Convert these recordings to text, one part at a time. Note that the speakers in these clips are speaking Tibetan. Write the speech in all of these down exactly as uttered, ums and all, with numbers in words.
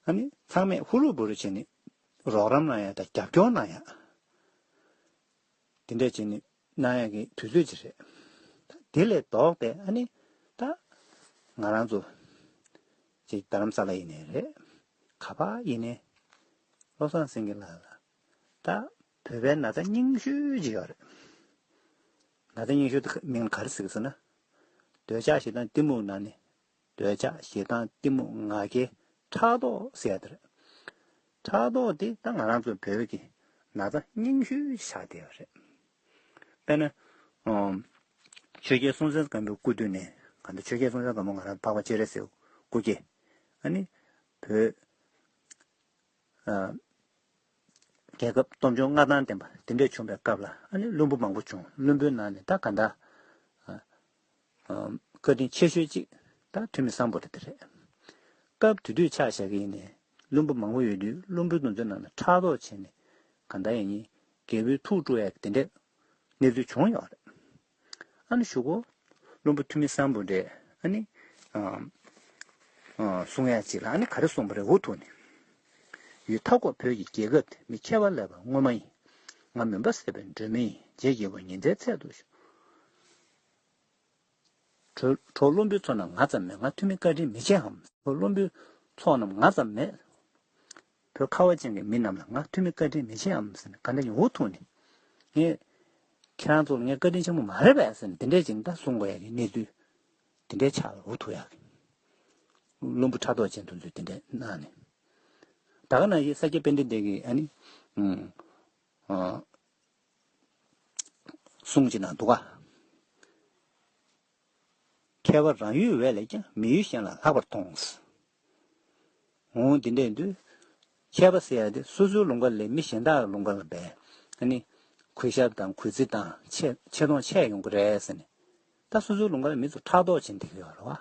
ཨ་ནི་ཚང་མས་ཧུ་རུ་བུ་རུ་བྱས་ནས་རོགས་རམ་གནང་ཡ་དང་རྒྱབ་སྐྱོར་གནང་ཡ། དེ་འདྲས་བྱས་ནས་གནང་ཡ་གི་དུས་ཚོད་ཅིག་རེད། དེ་ལས་ལྡོག་སྟེ་ཨ་ནི་ད་ང་རང་ཚོ་ཅིག་རྡ་རམ་ས་ལ་ཡིན་ནའི་རེད། ག་པར་ཡིན་ནའི་བློ་བཟང་སེང་གེ་ལགས་ལ་ད་བོད་པའི་ན་ཚ་རྙིང་ཤོས་ཅིག་ཡོད་རེད། ན་ཚ་རྙིང་ཤོས་དེ་མིང་ལ་ག་རེ་ཟེར་གི་ཟེར་ན། འདོད་ཆགས་ཞེ་སྡང་གཏི་མུག་ནང་ནས། འདོད་ཆགས་ཞེ་སྡང་གཏི་མུག་ང་རྒྱལ་ཕྲག་དོག་ཟེར་ཡ་དེ་རེད། ཕྲག་དོག་དེ་ད་ང་རང་ཚོ་བོད་ཀྱི་ན་ཚ་རྙིང་ཤོས་ཆགས་བསྡད་ཡོད་རེད། དཔེར་ན། ཨམ། ཆོས་རྒྱལ་སྲོང་བཙན་སྒམ་པོའི་སྐུ་དུས་ནས་གང་ལྟར་ཆོས་རྒྱལ་སྲོང་བཙན་སྒམ་པོ་ང་རང་འཕགས་པ་སྤྱན་རས་གཟིགས་སྐུ་སྐྱེ། ཨ་ནི། བོད། ཨ། རྒྱལ་ཁབ་སྟོབས་འབྱོར་མངའ་ཐང་ལྡན་པ་དེ་འདྲས་བྱུང་བའི་སྐབས་ལ་ཨ་ནི་བློན་པོ་མང་པོ་བྱུང་། བློན་པོའི་ནང་ནས་ད་ག་འདྲ། ཨ། ཨ། བཀའ་དྲིན་ཆེ་ཤོས་གཅིག་ད་ཐུ་མི་སམ་བྷོ་ཊ་དེ་རེད། སྐབས་དེ་དུས་ཆ་བཞག་གི་ཡིན་ནའི་བློན་པོ་མང་པོ་ཡོད་དུས་བློན་པོ་དེ་ཚོའི་ནང་ནས་ཕྲག་དོག་བྱས་ནས་ག་འདྲ་ཡིན་ཡིན་རྒྱལ་པོའི་ཐུགས་དཀྲུག་ཡ་དེ་འདྲས་གནས་ཚུལ་བྱུང་ཡོད་རེད། ཨ་ནི་གཞུག་གུ་བློན་པོ་ཐུ་མི་སམ་བྷོ་ཊས་ཨ་ནི་ཨ་ཨ་གསུང་ཡ་ཅིག་ལ་ཨ་ནི་ག་རེ་གསུངས་པ་རེད། འུ་ཐུག་ནས། ཡུལ་མཐའ་འཁོབ་བོད་ཀྱི་རྒྱལ་ཁབ་དེ། མི་ཁྱད་པར་ལས་པ་ངོ་མ་ཡིན། ང་མུན་པ་སེལ་བའི་སྒྲོན་མེ་ཡིན། རྗེ་རྒྱལ་པོ་ཉི་ཟླའི་ཚལ་དུ་བཞུགས། གྲོགས་གྲོགས་བློན་པོའི་ཚོགས་རྣམས་ང་ཙམ་མེད། ང་ཐུ་མི་བཀའ་དྲིན་མི་ཆེ་འམ། གྲོགས་བློན་པོའི་ཚོགས་རྣམས་ང་ཙམ་མེད། བོད་ཁ་བ་ཅན་གྱི་མི་རྣམས་ལ་ང་ཐུ་མི་བཀའ་དྲིན་མི་ཆེ་འམ་ཟེར་ནས་ག་འདྲ་ཡིན་འུ་ཐུག་ནས། ངས་ཁྱེད་རང་ཚོ་ལ་ངས་བཀའ་དྲིན་ཆེན་པོ་མ་རེད་པས་ཟེར་ནས་དེ་འདྲས་ཅིག་ད་གསུང་དགོས་ཡ་གི་གནས་ཚུལ་དེ་འདྲས་ཆགས་ལ་འུ་ཐུག་ཡ་གི། བློན་པོ་ཕྲག་དོག་ཅན་དེ་ཚོས་དེ་འདྲས་གནང་ནས། ད་ག་ནང་བཞིན་ས་སྐྱ་པཎྜི་ཏ་གིས་ཨ་ནི། ཨ། གསུང་ཅིག་ནང་འདུག་ག། ཁྱད་པར་རང་ཡུལ་བས་ལེགས་ཀྱང་། མི་ཡུལ་གཞན་ལ་ལྷག་པར་མཐོང་། འོང་དེ་འདྲས་དུས། ཁྱད་པར་ཟེར་ཡ་དེ་སོ་སོའི་ལུང་པ་ལས་མི་གཞན་དག་གི་ལུང་པ་ལ་བས་ཨ་ནི། གུས་ཞབས་དང་གུས་བརྩི་དང་ཆེ་ཆེ་མཐོང་ཆེ་ཡོང་གི་རེད་ཟེར་ནས། ད་སོ་སོའི་ལུང་པ་ལ་མི་ཚོ་ཕྲག་དོག་བྱེད་འདི་གི་ཡོད་རེད་བ།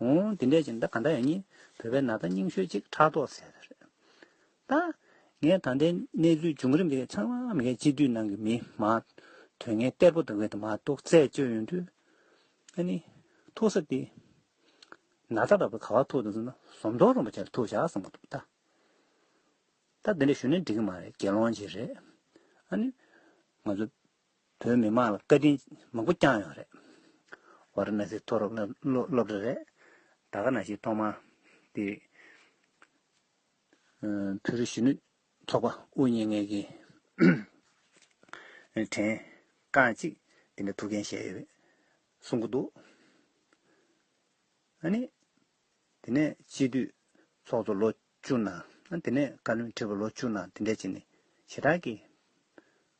འོང་དེ་འདྲས་ཅིག་ད་ག་འདྲ་ཡང་ཉིན་བོད་པའི་ན་ཚ་རྙིང་ཤོས་ཅིག་ཕྲག་དོག་ཟེར་ཡ་དེ་རེད། ད། ངས་ད་ལྟའི་གནས་ཚུལ་བྱུང་རིམ་དེ་ཚང་མ་ངས་སྤྱི་འཐུས་ནང་གི་མི་མ། དོན་གཉེར་གཏེར་པོ་དང་གི་དུ་མ་གཏོགས་རྩད་གཅོད་ཡོང་དུས། ཨ་ནི། ཐུག་ས་དེ། ན་ཚ་རག་པའི་ག་བ་ཐུག་དང་ཟེར་ན་ཟམ་གདོང་རིན་པོ་ཆེ་ལ་ཐུག་བཞག་བསམ་གི་འདུག་ད། ད་འདི་འདྲ་ཞུ་ན་འགྲིག་གི་མ་རེད། དགེ་སློང་ཅིག་རེད། ཨ་ནི། ང་ཚོ། བོད་མི་མང་ལ་བཀའ་དྲིན་མང་པོ་བསྐྱངས་ཡོད་རེད། ཝཱ་ར་ཎ་སི་མཐོ་སློབ་སློབ་སློབ་གྲྭ་རེད། ད་ག་ནང་བཞིན་ཐོག་མ་དེ་བོད་རིགས་གཞོན་ནུ་ཚོགས་པ་དབུ་བརྙེས་མཁན་གྱི་དྲན་རྐང་གཅིག་དེ་འདྲ་ཐུགས་འགན་བཞེས་ཡོད་པའི་གསུང་གི་འདུག་ཨ་ནི། དེ་ནས་སྤྱི་འཐུས་ཚོགས་གཙོ་ལོ་བཅུ་གནང་། དེ་ནས་བཀའ་བློན་ཁྲི་པ་ལོ་བཅུ་གནང་། དེ་འདྲས་བྱས་ནས་ཞེ་དྲག་གི་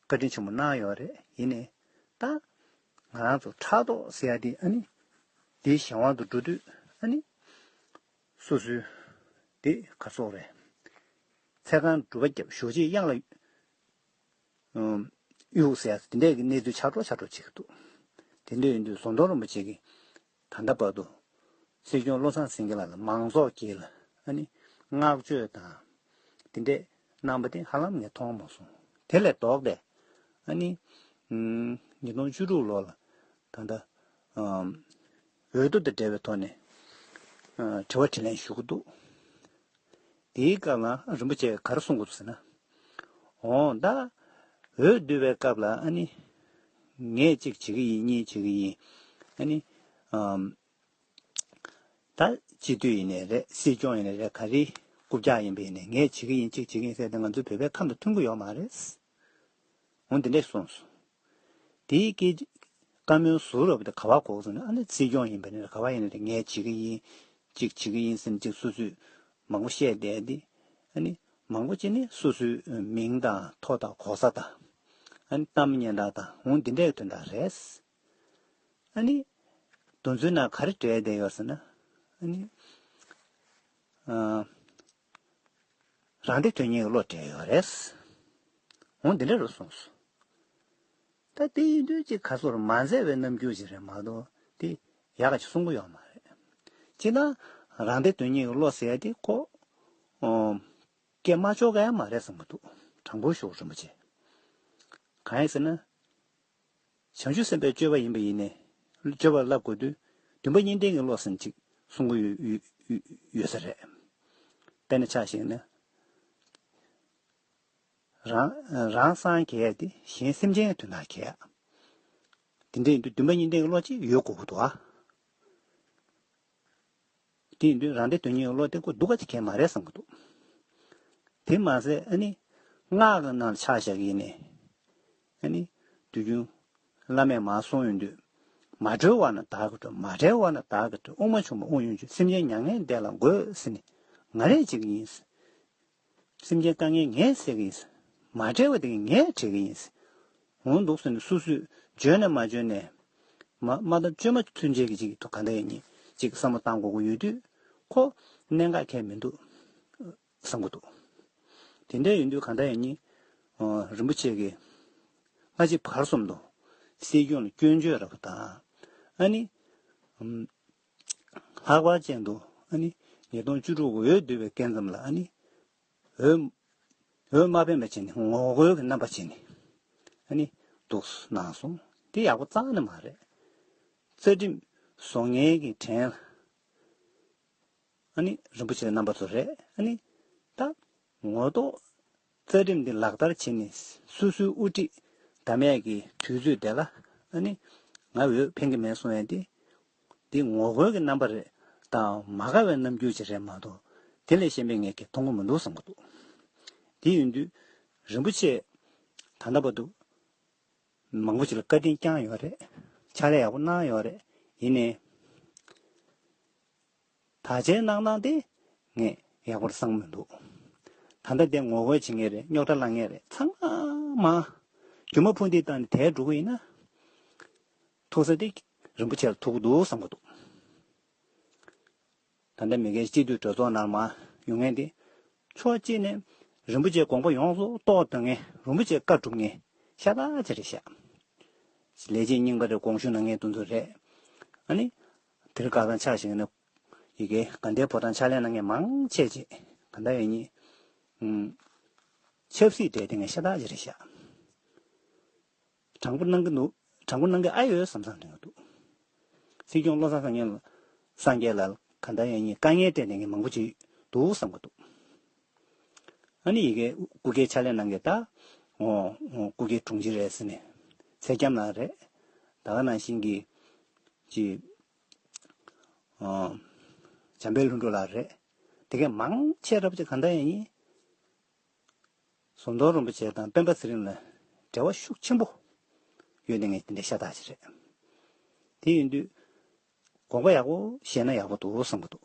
བཀའ་དྲིན་ཆེན་པོ་གནང་ཡོད་རེད། ཡིན་ནའི་ད་ང་རང་ཚོ་ཕྲག་དོག་ཟེར་ཡ་དེ་ཨ་ནི་དེའི་གཞན་དབང་དུ་འགྲོ་དུས་ཨ་ནི་སོ་སོའི་དེ་ག་སོག་རེད། ཚེ་གང་སྒྲུབ་པ་བརྒྱབ་ཞོགས་ཇེ་གཡང་ལ། གཡུག་ཟེར་ཡ་དེ་འདྲས་ཀྱི་གནས་ཚུལ་ཆགས་འགྲོ་ཆགས་འགྲོ་བྱེད་ཀྱི་འདུག་དེ་འདྲ་ཡིན་དུས་ཟམ་གདོང་རིན་པོ་ཆེ་གིས་ད་ལྟ་བར་དུ་སྲིད་སྐྱོང་བློ་བཟང་སེང་གེ་ལགས་ལ་མང་ཚོགས་ཀྱིས་ལ་ཨ་ནི་བསྔགས་བརྗོད་དང་དེ་འདྲས་གནང་པ་དེ་ཧ་ལམ་ངས་མཐོང་མ་སོང་། དེ་ལས་ལྡོག་སྟེ་ཨ་ནི་ཉིས་སྟོང་བཅུ་དྲུག་ལོ་ལ་ད་ལྟ་འོས་བསྡུ་དང་འབྲེལ་བའི་ཐོག་ནས་དྲི་བ་དྲིས་ལན་ཞུ་གི་འདུག་དེའི་སྐབས་ལ་རིན་པོ་ཆེས་ག་རེ་གསུང་གི་འདུག་ཟེར་ན། འོང་ད། འོས་བསྡུ་བའི་སྐབས་ལ་ཨ་ནི། ངས་གཅིག་བྱེད་ཀྱི་ཡིན། གཉིས་བྱེད་ཀྱི་ཡིན། ཨ་ནི། ཨམ། ད་སྤྱི་འཐུས་ཡིན་ནའི་རེད། སྲིད་སྐྱོང་ཡིན་ནའི་རེད། ག་རེ་རྐུབ་བཀྱག་ཡིན་པ་ཡིན་ནའི་ངས་བྱེད་ཀྱི་ཡིན། གཅིག་བྱེད་ཀྱི་ཡིན་ཟེར་ཏེ་ང་ཚོའི་བོད་པའི་ཁམས་དང་མཐུན་གྱི་ཡོད་མ་རེད། འོ་འདི་འདྲས་གསུངས་སོང་། དེའི་སྐད་བཀའ་མོལ་ཟུར་རོབ་དེ་ག་བ་གོ་སོང་ན་ཨ་ནི་སྲིད་སྐྱོང་ཡིན་པ་ནི་ག་བ་ཡིན་ན་རེད། ངས་བྱེད་ཀྱི་ཡིན། གཅིག་བྱེད་ཀྱི་ཡིན་ཟེར་ནས་གཅིག་སོ་སོས་མང་པོ་བཤད་བསྡད་དེ། ཨ་ནི་མང་པོ་ཅིག་ནི་སོ་སོའི་མིང་དང་ཐོ་དང་གོ་ས་དང་། ཨ་ནི་གཏམ་སྙན་གྲགས་དང་འོ་འདི་འདྲའི་དོན་དག་རེད། ཨ་ནི་དོན་ཚུལ་ནང་ག་རེ་བྲལ་བསྡད་ཡོད་ཟེར་ན། ཨ་ནི་ཨ། རང་བདེ་དོན་གཉེར་གྱི་བློ་བྲལ་ཡོད་རེད། འོ་འདི་འདྲ་རུ་གསུངས་སོང་། ད་དེ་ཡིན་དུས་ཅིག་ག་སོར་མ་མཛད་པའི་རྣམ་འགྱུར་ཅིག་རེད་མ་གཏོགས་དེ་ཡག་ག་ཅིག་གསུང་གི་ཡོད་མ་རེད། སྤྱིར་ན་རང་བདེ་དོན་གཉེར་གྱི་བློ་ཟེར་ཡ་དེ་ཁོ། ཨོ། སྐད་མ་ཆོག་ག་ཡ་མ་རེད་བསམ་གི་འདུག་དྲང་པོ་ཞུ་རིན་པོ་ཆེ། གང་ཡིན་ཟེར་ན། བྱང་ཆུབ་སེམས་དཔའི་སྤྱོད་པ་ཡིན་པ་ཡིན་ནའི། སྤྱོད་པ་བསླབ་དགོས་དུས་སྟོན་པ་གཉིས་ལྡན་གྱི་བློ་ཟེར་ཅིག་གསུང་གི་ཡོད་ཡོད་ཡོད་ཡོད་ས་རེད། དཔེར་ན་ཆ་བཞག་ན། རང་རང་སངས་རྒྱས་ཏེ་གཞན་སེམས་ཅན་དོན་དག་གས། དེ་འདྲ་ཡིན་དུས་བདུན་པ་གཉིས་ལྡན་གྱི་བློ་ཅིག་ཡོད་དགོས་ཀྱི་འདུག་ཨ། དེ་ཡིན་དུས་རང་སྡེ་དོན་གཉེར་བློ་དེ་ཁོ་སྡུག་ག་ཅིག་གས་མ་རེད་བསམ་གྱི་འདུག་དེ་མ་ཟད་ཨ་ནི། སྔགས་ཀྱི་ནང་ལ་ཆ་བཞག་གི་ཡིན་ནས། ཨ་ནི། དུས་རྒྱུན། བླ་མས་མར་གསུངས་ཡོང་དུས། མ་གྲོལ་བ་ན་བདག་གིས་གྲོལ། མ་བྲལ་བ་ན་བདག་གིས་གྲོལ། དབུགས་མ་ཕྱུང་བ་དབུགས་དབྱུང་བྱེད། སེམས་ཅན་མྱ་ངན་འདས་ལ་འགོད་ཟེར་ནས། ང་རས་བྱེད་ཀྱི་ཡིན། སེམས་ཅན་དཀའ་ངལ་ངས་སེལ་གྱི་ཡིན། མ་བྲལ་བ་དེ་ངས་བྲལ་གྱི་ཡིན། འོང་འདུག་ཟེར་ནས་སོ་སོས་བརྗོད་ནས་མ་བརྗོད་ནས། མ་མ་དང་བཅོས་མ་ཚུན་ཆད་ཀྱི་ཅིག་ཐོག་ག་འདྲ་ཡིན་ཅིག་བསམ་བློ་བཏང་དགོས་ཀྱི་ཡོད་དུས། ཁོ་གནད་འགག་གས་མི་འདུག་བསམ་གྱི་འདུག་དེ་འདྲ་ཡིན་དུས་གང་ལྟར་ཡང་ནི། ཨ། རིན་པོ་ཆེ་གིས་སྔ་ཕྱི་བར་གསུམ་དུ་སྲིད་སྐྱོང་ལ་སྐྱོན་བརྗོད་རབ་དང་། ཨ་ནི། ཨམ། ལྷག་པར་ཅན་དུ་ཨ་ནི་ཉིས་སྟོང་བཅུ་དྲུག་གི་འོས་བསྡུ་བའི་སྐབས་ཙམ་ལ་ཨ་ནི། འོས། འོས་མ་ཕན་པ་བྱས་ནས་ངོ་རྒོལ་གྱི་རྣམ་པ་བྱས་ནས་ཨ་ནི་འདུག་གནང་སོང་། དེ་ཡག་པོ་རྩ་ནས་མ་རེད། རྩ་ཁྲིམས་བཟོ་མཁན་གྱི་གྲས་ལ། ཨ་ནི་རིན་པོ་ཆེ་རྣམ་པ་ཚོ་རེད། ཨ་ནི་ད་ངོ་ཐོག་རྩ་ཁྲིམས་འདི་ལག་བསྟར་བྱས་ནས་སོ་སོའི་དབུ་ཁྲིད་གདམ་ཡས་ཀྱི་དུས་ཚོད་དེ་ལ་ཨ་ནི་ང་འོས་འཕེན་གྱི་མེད་གསུང་ཡས་དེ། འདི་ངོ་རྒོལ་གྱི་རྣམ་པ་རེད་དང་མ་དགའ་བའི་རྣམ་འགྱུར་ཅིག་རེད་མ་གཏོགས་དེ་ལས་གཞན་པའི་ངས་ཀྱི་མཐོང་གི་མི་འདུག་བསམ་གྱི་འདུག་དེ་ཡིན་དུས་རིན་པོ་ཆེ་ད་ལྟ་བར་དུ། མང་པོ་ཞིག་ལ་བཀའ་དྲིན་བསྐྱངས་ཡོད་རེད། ཕྱག་ལས་ཡག་པོ་གནང་ཡོད་རེད། ཡིན་ནའི། ད་ཆའི་གནང་སྟངས་དེ་ངས་ཡག་པོ་བསམ་མི་འདུག་ད་ལྟ་དེ་ངོ་རྒོལ་བྱེད་མཁན་རེད། རྙོག་དྲ་བསླངས་མཁན་རེད། ཚང་མ་རྒྱུ་མ་ཕུ་འདི་བཏང་ནས་དེར་འགྲོ་གི་ཡིན་ན། ཐུག་ས་དེ་རིན་པོ་ཆེ་ལ་ཐུག་གི་འདུག་བསམ་གྱི་འདུག་ད་ལྟ་མི་སྒེར་སྤྱི་འཐུས་གྲོས་ཚོགས་ནང་མར་ཡོང་མཁན་དེ། ཕྱོགས་གཅིག་ནས་རིན་པོ་ཆེའི་དགོངས་པ་ཡོངས་སུ་རྟོགས་བསྡད་མཁན། རིན་པོ་ཆེའི་བཀའ་སྒྲུབ་མཁན་ཤ་སྟག་ཅིག་རེད་ཤག་ལས་བྱེད་རྙིང་པ་རེད། དགོངས་ཞུ་གནང་མཁན་དེ་ཚོ་རེད། ཨ་ནི། དེར་དགའ་ཐང་ཆགས་ཤིང་ནས་ཡི་གེ་དགའ་ལྡན་ཕོ་བྲང་ཕྱག་ལས་གནང་མཁན་མང་ཆེ་ཅིག་ག་འདྲ་ཡིན་ནི། ཨུམ། ཆབ་སྲིད་འབྲེལ་བསྟེན་མཁན་ཤ་སྟག་ཅིག་རེད་ཤག་དྲང་པོ་གནང་གི་འདུག་དྲང་པོ་གནང་གི་ཨ་ཡོད་བསམ་བསམ་དྲན་གི་འདུག་སྲིད་སྐྱོང་བློ་བཟང་སངས་རྒྱས་ལ། སངས་རྒྱས་ལ་ག་འདྲ་ཡིན་ནི་དཀའ་ངལ་སྤྲད་ནས་མང་པོ་ཅིག་འདུག་བསམ་གི་འདུག་ཨ་ནི་ཡི་གེ་སྐུ་སྒེར་ཕྱག་ལས་གནང་མཁན་ད། ཨོ། ཨོ། སྐུ་སྒེར་དྲུང་ཆེ་རེད་ཟེར་ནས། ཚེ་རྒྱམ་ལགས་རེད། ད་ག་ནང་བཞིན་གྱི། ཅི། ཨོ། འཇམ་དཔལ་ལྷུན་གྲུབ་ལགས་རེད། དེ་གས་མང་ཆེ་རབ་ཅིག་ག་འདྲ་ཡིན། ཟམ་གདོང་རིན་པོ་ཆེ་དང་སྤེན་པ་ཚེ་རིང་ལ་འབྲེལ་བ་ཤུགས་ཆེན་པོ་ཡོད་ནི་ངས་དེ་འདྲ་ཤ་སྟག་ཅིག་རེད། དེ་ཡིན་དུས་དགོངས་པ་ཡག་པོ་བཞེས་ན་ཡག་པོ་འདུག་བསམ་གི་འདུག་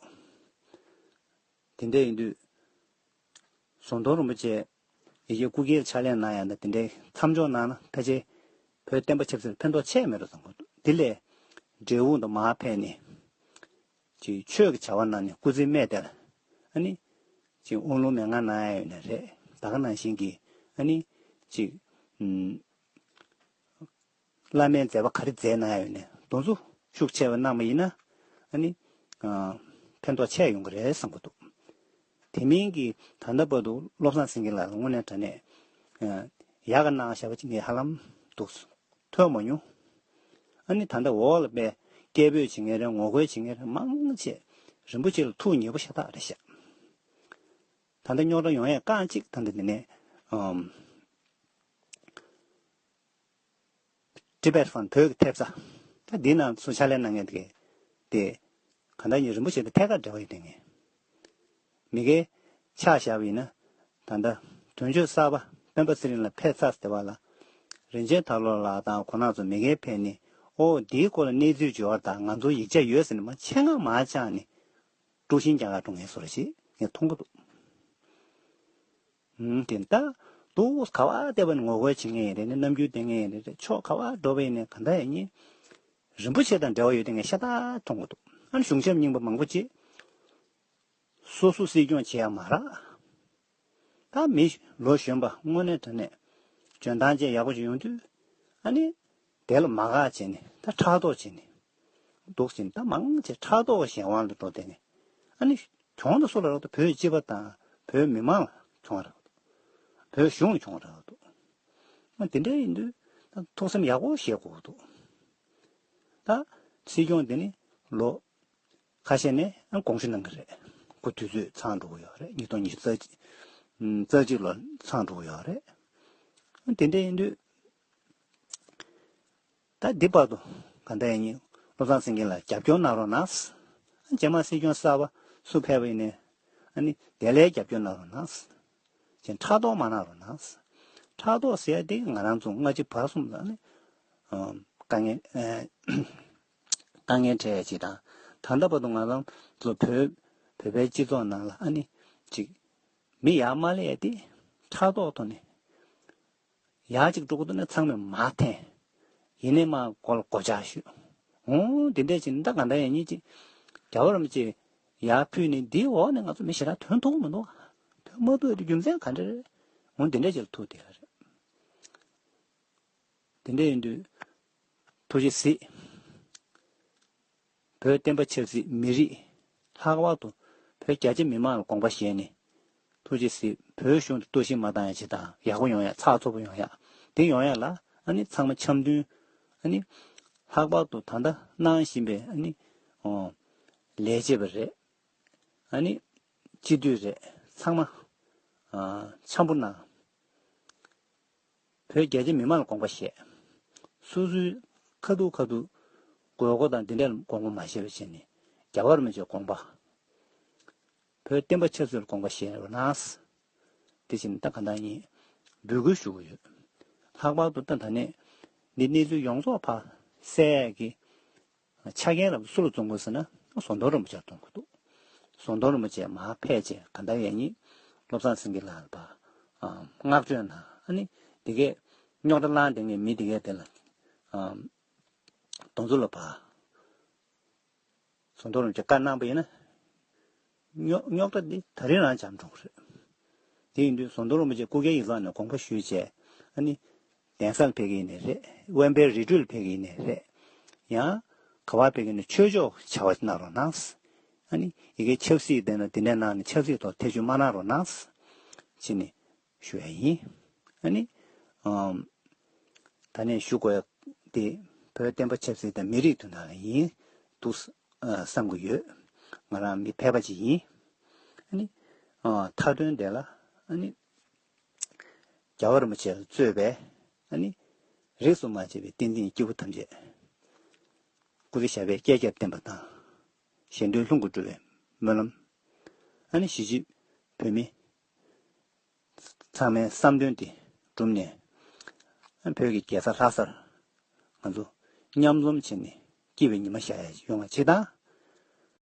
དེ་འདྲ་ཡིན་དུས་ཟམ་གདོང་རིན་པོ་ཆེ་ཡི་གེ་སྐུ་སྒེར་ཕྱག་ལས་གནང་ཡ་ན་དེ་འདྲའི་མཚམས་འཇོག་གནང་ན་ཕལ་ཆེར་བོད་བསྟན་པ་ཆབ་སྲིད་ལ་ཕན་ཐོགས་ཆེ་མེད་འགྲོ་བསམ་གི་འདུག་དེ་ལས་འབྲས་བུ་དང་མར་ཕེབས་ནས། ཅིག་ཆོས་ཀྱི་བྱ་བ་གནང་ནས་སྐུ་ཚེའི་སྨད་དེར། ཨ་ནི། ཅིག་དབང་ལུང་མན་ངག་གནང་ཡ་ཡོད་ན་རེད། ད་ག་ནང་བཞིན་གྱི། ཨ་ནི། ཅིག་ཨུམ། བླ་མའི་མཛད་པ་ག་རེ་མཛད་གནང་ཡ་ཡོད་ན་དེ་ཚོ་ཤུགས་ཆེ་བ་གནང་བ་ཡིན་ན། ཨ་ནི། ཨ། ཕན་ཐོགས་ཆེ་ཡོང་གི་རེད་བསམ་གི་འདུག་དེ་མིན་གྱི་ད་ལྟ་བར་དུ་བློ་བཟང་སེང་གེ་ལགས་ལ་དངོས་གནས་དྲང་གནས། ཨ། ཡག་ག་གནང་བཞག་པ་ཅིག་ངས་ཧ་ལམ་འདུག་ཐོས་མ་མྱོང་། ཨ་ནི་ད་ལྟ་འོག་ལ་དཔེ་སྐད་འབོད་བྱེད་མཁན་རེད། ངོ་རྒོལ་བྱེད་མཁན་རེད། མང་ཆེ་རིན་པོ་ཆེ་ལ་ཐུགས་མཉེས་པོ་ཤ་སྟག་རེད་ཤག་ད་ལྟ་རྙོག་དྲ་ཡོང་ཡས་རྐང་གཅིག་ད་ལྟ་འདི་ནས་ཨམ། Tibet Fund བོད་ཀྱི་ཐེབས་རྩ། ད་འདི་ནང་སུ་ཕྱག་ལས་གནང་མཁན་དེ་གས་དེ། གང་ལྟར་ཡིན་རིན་པོ་ཆེ་དང་ཐད་ཀར་འབྲེལ་བ་ཡོད་དེ་ངས། མི་སྒེར་ཆ་བཞག་པ་ཡིན་ན། ད་ལྟ་དོན་གཅོད་གསར་པ་སྤེན་པ་ཚེ་རིང་ལགས་ཕེབས་ཚར་ཟེར་བ་ལ། རིན་ཆེན་དར་ལོ་ལགས་དང་ཁོང་རྣམ་ཚོ་མི་སྒེར་ཕེབས་ནས་ཨོ་འདིའི་སྐོར་ལ་གནས་ཚུལ་བརྗོད་པ་དང་ང་ཚོ་ཡིག་ཆ་ཡོད་ཟེར་ནས་མ་ཆེད་མངགས་མ་བཅངས་ནས་དཀྲུག་ཤིང་རྒྱག་ག་འགྲོ་མཁན་བཟོ་འདྲ་ཞིག་ངས་མཐོང་གི་འདུག་ཨུམ། དེ་ད་དུ་ག་བ་བལྟས་པ་ནི་ངོ་རྒོལ་བྱེད་མཁན་ཡིན་རེད། ནི་རྣམ་འགྱུར་བསྟན་མཁན་ཡིན་རེད། ཕྱོགས་ག་བ་འགྲོ་བ་ཡིན་ནའི་ག་འདྲ་ཡིན་ནའི། རིན་པོ་ཆེ་དང་འབྲེལ་བ་ཡོད་དེ་ངས་ཤ་སྟག་མཐོང་གི་འདུག་ཨ་ནི་གཞུང་ཞབས་རྙིང་པ་མང་པོ་ཅིག་སོ་སོ་སྲིད་སྐྱོང་བྱེད་ཡ་མ་རག་ད་མི་ལོ་གཞོན་པ་དངོས་གནས་དྲང་གནས་འཇོན་ཐང་ཅན་ཡག་པོ་ཅིག་ཡོང་དུས། ཨ་ནི་དེ་ལ་མ་དགའ་བྱས་ནས་ད་ཕྲག་དོག་བྱས་ནས་འདུག་ཟེར་ནས་ད་མང་ཆེ་ཕྲག་དོག་གཞན་དབང་དུ་འགྲོ་བསྡད་ནས། ཨ་ནི་གྱོང་དུ་སུ་ལ་རག་འདུག་བོད་སྤྱི་པ་དང་བོད་མི་མང་ལ་གྱོང་རག་འདུག་བོད་གཞུང་ལ་གྱོང་རག་འདུག་ཨ་དེ་འདྲ་ཡིན་དུས་ད་ཐུགས་སེམས་ཡག་པོ་བཞེས་དགོས་འདུག་ད་སྲིད་སྐྱོང་དེ་ནི་ལོ་ཁ་ཤས་ནས་དགོངས་ཞུ་གནང་གི་རེད། སྐུ་དུས་ཚོད་ཚང་འགྲོ་གི་ཡོད་རེད། ཉིས་སྟོང་ཉི་ཤུ་རྩ་གཅིག་རྩ་གཅིག་ལོ་ཚང་འགྲོ་གི་ཡོད་རེད། དེ་འདྲ་ཡིན་དུས། ད་འདི་བར་དུ་གང་ལྟར་ཡིན་ནའི་བློ་བཟང་སེང་གེ་ལ་རྒྱབ་སྐྱོར་གནང་རོགས་གནང་། རྗེས་མ་སྲིད་སྐྱོང་གསར་པ་སུ་ཕེབས་པ་ཡིན་ནའི་ཨ་ནི་དེ་ལ་རྒྱབ་སྐྱོར་གནང་རོགས་གནང་། ཅེས་ཕྲག་དོག་མ་གནང་རོགས་གནང་། ཕྲག་དོག་ཟེར་ཡ་དེ་ང་རང་ཚོ་སྔ་ཕྱི་བར་གསུམ་ལ་ནི་དཀའ་ངལ་དཀའ་ངལ་འཕྲད་ཡ་ཅིག་དང་། ད་ལྟ་བར་དུ་ང་རང་ཚོ་བོད་བོད་པའི་སྤྱི་ཚོགས་ནང་ལ་ཨ་ནི་ཅིག་མི་ཡར་མ་སླེབས་ཡ་དེ་ཕྲག་དོག་ཐོག་ནས། ཡག་ཅིག་འགྲོ་གི་འདུག་ན་ཚང་མས་མར་འཐེན། ཡིན་ནའི་མར་མགོ་ལ་སྒོ་ལྕགས་གཞུས། འོང་དེ་འདྲས་ཅིག་ད་ག་འདྲ་ཡིན་ཉིད་ཅིག་རྒྱལ་བ་རིན་པོ་ཆེ་ཡར་ཕུལ་ནས་འདིའི་འོག་ནས་ང་ཚོ་མི་ཞེ་དྲག་ཐོན་ཐུབ་མི་འདུག་ཐོན་མ་ཐུབ་ཡ་དེ་རྒྱུ་མཚན་ག་འདྲ་རེད། འོང་དེ་འདྲས་ཅིག་ལ་ཐུག་བསྡད་ཡོད་རེད། དེ་འདྲས་ཡིན་དུས་ཐུགས་རྗེ་གཟིགས། བོད་བསྟན་པ་ཆབ་སྲིད་མི་རིགས་ལྷག་པར་དུ་བོད་རྒྱ་ཆེ་མི་མང་ལ་དགོངས་པ་བཞེས་ནས་ཐུགས་རྗེ་གཟིགས། བོད་གཞུང་དུ་གཏོར་བཤིག་མ་བཏང་ཡ་ཅིག་དང་ཡག་པོ་ཡོང་ཡ་ཚགས་ཚུད་པོ་ཡོང་ཡ་དེ་ཡོང་ཡ་ལ་ཨ་ནི་ཚང་མ་འཆམ་མཐུན་ཨ་ནི་ལྷག་པར་དུ་ད་ལྟ་གནང་བཞིན་པའི་ཨ་ནི་ཨོ་ལས་བྱེད་པ་རེད། ཨ་ནི་སྤྱི་འཐུས་རེད། ཚང་མ་ཨ་འཆམ་པོ་གནང་། བོད་རྒྱ་ཆེ་མི་མང་ལ་དགོངས་པ་བཞེས། སོ་སོའི་ཁ་ཐུག་ཁ་ཐུག་དགོས་མཁོ་དང་འདི་འདྲ་ལ་དགོངས་པ་མ་བཞེས་པ་བྱས་ནས་རྒྱལ་བ་རིན་པོ་ཆེའི་དགོངས་པ། བོད་བསྟན་པ་ཆབ་སྲིད་ལ་དགོངས་པ་བཞེས་རོགས་གནང་། དེ་བཞིན་ད་ག་འདྲ་ཡིན་འབོད་སྐུལ་ཞུ་གི་ཡོད། ལྷག་པར་དུ་ད་ད་ནས་འདི་གནས་ཚུལ་ཡོངས་རྫོགས་ཕར་གསལ་ཡས་ཀྱི་ཆ་རྐྱེན་ལ་སུ་ལ་བཙོང་དགོས་ཟེར་ན་ཟམ་གདོང་རིན་པོ་ཆེར་བཙོང་དགོས་འདུག་ཟམ་གདོང་རིན་པོ་ཆེ་མར་ཕེབས་རྗེས་ག་འདྲ་ཡིན་ཉིད་བློ་བཟང་སེང་གེ་ལགས་ལ་ཕར་བསྔགས་བརྗོད་གནང་། ཨ་ནི་དེ་གས་རྙོག་དྲ་བསླངས་བསྡད་མཁན་མི་དེ་གས་དེ་ལ་གདོང་ཚུལ་ལ་ཕར་ཟམ་གདོང་རིན་པོ་ཆེ་བཀའ་གནང་པ་ཡིན་ན། རྙོག་རྙོག་དྲ་འདི་ད་རིང་རང་འཇམ་འགྲོ་གི་རེད། དེ་ཡིན་དུས་ཟམ་གདོང་རིན་པོ་ཆེ་སྐུ་སྒེར་ཡིག་ཚང་ནས་དགོངས་པ་ཞུས་བྱས་ཨ་ནི། གདན་སར་ཕེབས་ཀྱི་ཡིན་ནའི་རེད། དབེན་པའི་རི་ཁྲོད་ལ་ཕེབས་ཀྱི་ཡིན་ནའི་རེད། ཡང་ག་པར་ཕེབས་ཀྱི་ཡིན་ནའི་ཆོས་ཕྱོགས་བྱ་བ་གནང་རོགས་གནང་། ཨ་ནི་ཡ་གིའི་ཆབ་སྲིད་དེ་ན་དེ་འདྲ་གནང་ནས་ཆབ་སྲིད་ཐོག་ཐེ་བྱུས་མ་གནང་རོགས་གནང་། ཅེས་ནས་ཞུ་ཡ་ཡིན། ཨ་ནི། ཨམ། ད་ནས་ཞུ་དགོས་ཡ་དེ་བོད་བསྟན་པ་ཆབ་སྲིད་དང་མི་རིགས་དོན་དག་ལ་ཡིན་འདུག་ཨ་བསམ་གྱི་ཡོད། ང་རང་མི་ཕལ་པ་ཅིག་ཡིན། ཨ་ནི། ཨ་མཐའ་དོན་དེ་ལ་ཨ་ནི། རྒྱལ་བ་རིན་པོ་ཆེ་ལ་གཙོས་པའི་ཨ་ནི། རིས་སུ་མ་ཆད་པའི་བསྟན་འཛིན་སྐྱེས་བུ་ཐམས་ཅད་སྐུ་ཚེ་ཞབས་པད་བསྐལ་བརྒྱར་བརྟན་པ་དང་། གཞན་དོན་ལྷུན་གྱིས་གྲུབ་པའི་སྨོན་ལམ། ཨ་ནི་གཞིས་བྱེས་བོད་མི་ཚང་མའི་བསམ་དོན་དེ་འགྲུབ་ནས་བོད་ཀྱི་རྒྱལ་ས་ལྷ་སར་ང་ཚོ་མཉམ་འཛོམས་བྱས་ནས་སྐྱིད་པའི་ཉི་མ་ཤར་ཡ་ཡོང་བ་ཅིག་དང་